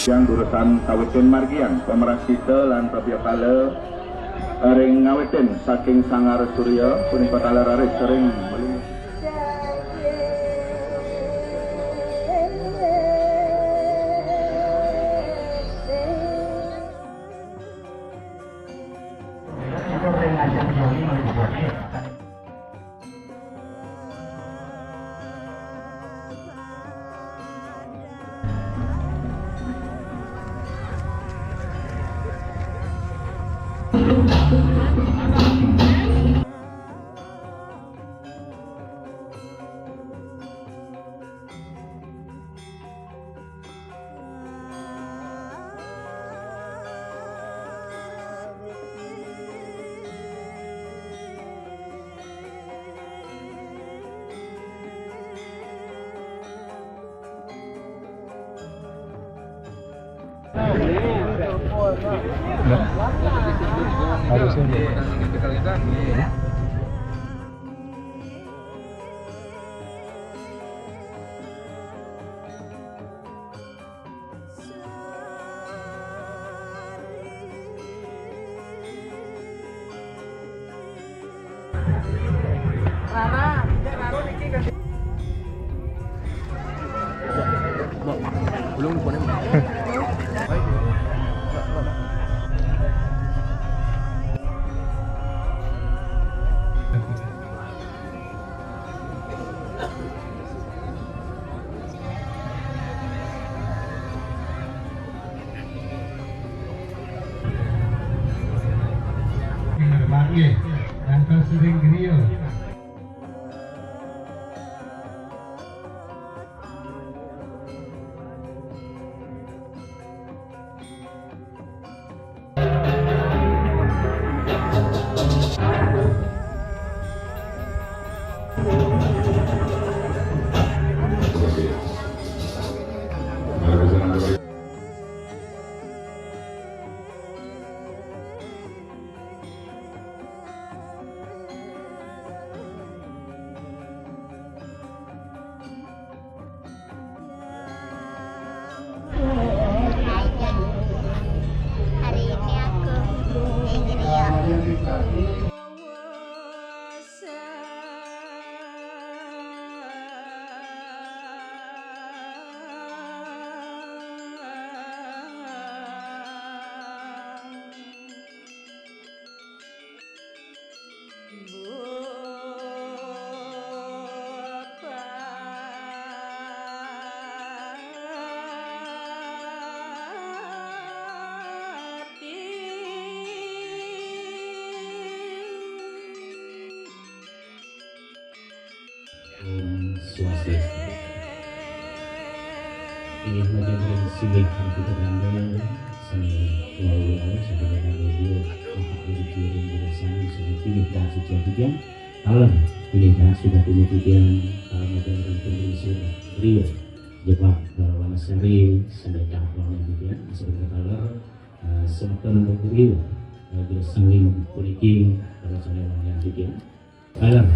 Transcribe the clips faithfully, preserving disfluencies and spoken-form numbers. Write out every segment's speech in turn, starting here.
Yang jurusan kawitin margian, pemeras cita lan tebya kala ring ngawitin saking Sanggar Surya punika taler raris ring Harusnya. Belum, belum. Nggih, ngantos sering griya. Hari ini aku di Gria. Om Swastiastu. Inggih, malih ring singgih Ida Dané, sané wau-wau sadaya rahayu, Bapak Guru ring Guru Sami, sané inggih dan suci titiang. Taler, inggih dan suci titiang, taler madan ring pun ring sira. Rio, Jebak, Wanasari, sané cakep titiang, sané taler, eh, semeton Guru, eh, Guru Sami puniki, taler sané wangian titiang. Taler.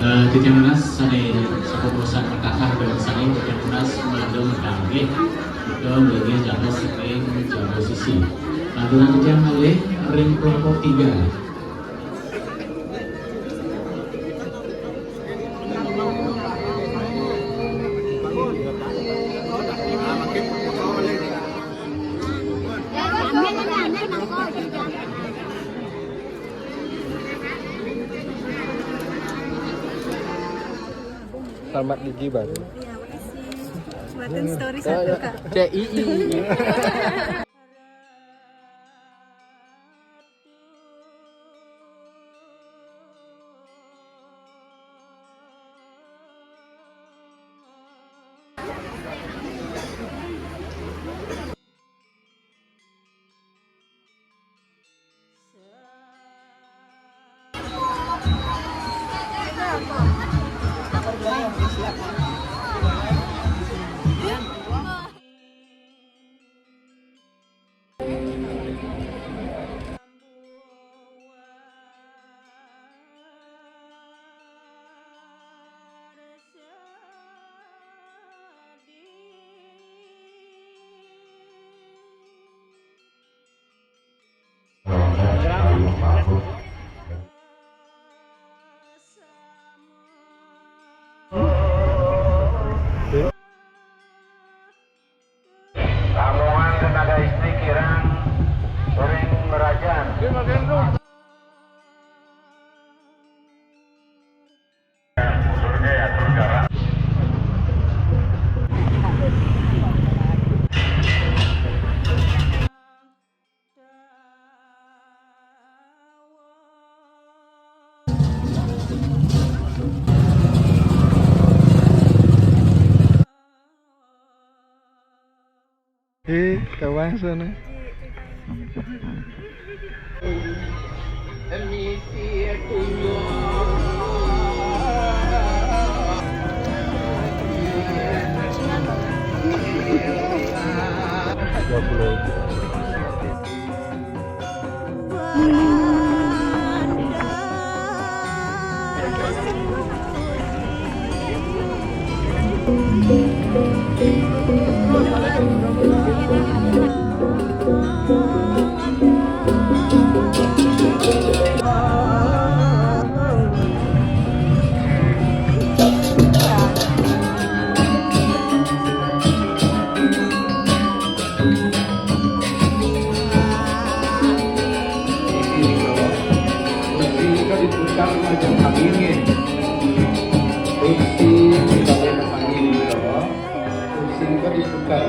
Eh, titiang nunas sané sampun bosan makathah dalam sané, titiang nunas mangda madanggih, utawi mangda jaga saking jaga sisi. Lanturang titiang malih ring kelompok tiga. Selamat gigi baru. Iya, makasih. Buatan story satu, Kak. C I I. Rombongan tenaga istri kirang sering merajan. Eh, kawan sana. Dua puluh. Kursi nika diputar macam angin, nggih. Kursi dibawa angin, nggih. Kursi nika diputar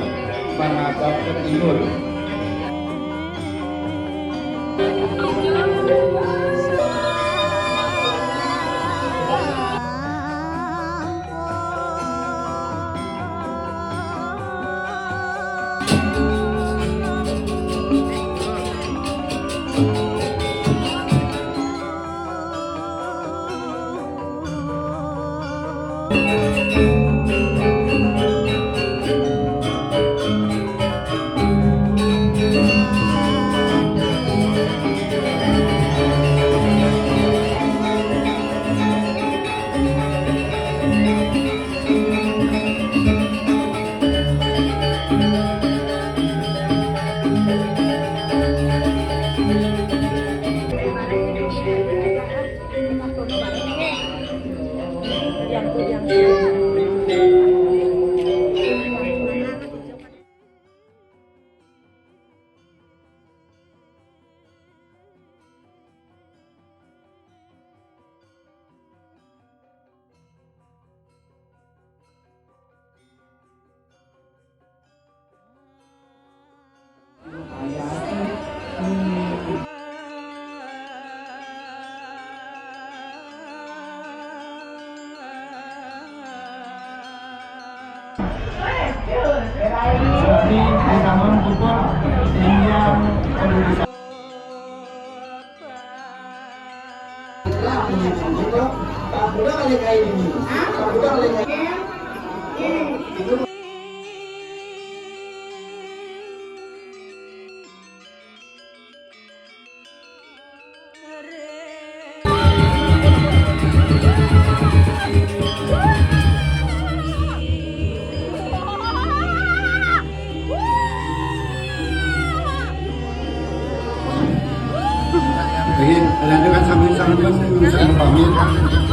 menghadap ke timur. Oke, lanjutkan sambil, sambil, sambil pamit.